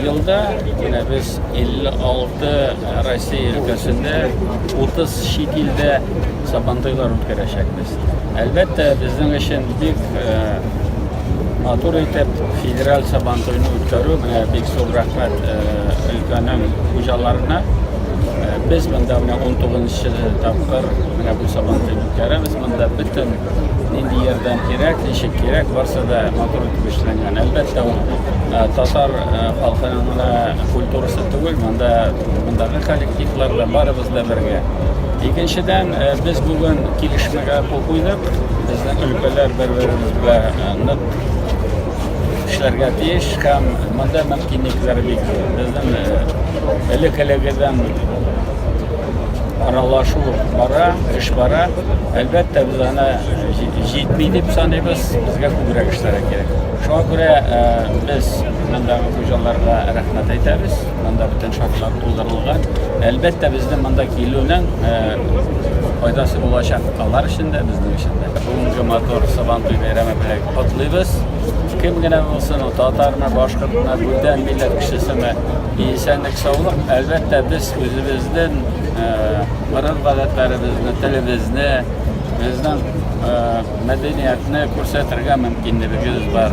елда менә без 56 Россия өлкәсендә, 30 чит илдә Сабантуйлар үткәрәчәкбез. Әлбәттә, безнең өчен бик матур итеп федераль Сабантуйны үткәрү, менә бик зур рәхмәт өлкәнең хуҗаларына. Без монда менә 19 тапкыр менә бу Сабантуйны үткәрәбез. Монда бөтен нинди ярдәм кирәк, ничек кирәк, барсы да матур итеп эшләнгән. Әлбәттә, ул татар халкының гына культурасы түгел, монда мондагы коллективлар да барыбыз да бергә. Икенчедән, без бүген килешмәгә кул куйдык. Безнең өлкәләр бер-беребез белән нык эшләргә тиеш һәм монда мөмкинлекләр бик зур. Безнең элек-элегедән аралашу бара, эш бара. Әлбәттә, без аны җитми дип саныйбыз, безгә күбрәк эшләргә кирәк. Шуңа күрә без мондагы хуҗаларга рәхмәт әйтәбез. Монда бөтен шартлар тудырылган. Әлбәттә, безнең монда килүнең файдасы булачак алар өчен дә, безнең өчен дә. Бүгенге матур Сабантуй бәйрәме белән котлыйбыз. Кем генә булсын, ул татармы, башкортмы, бүтән милләт кешесеме, исәнлек, саулык. Әлбәттә, без үзебезнең гореф-гадәтләребезне, телебезне, безнең мәдәниятне күрсәтергә мөмкинлегебез бар.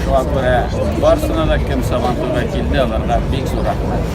Шуңа күрә барысына да, кем Сабантуйга килде, аларга бик зур рәхмәт.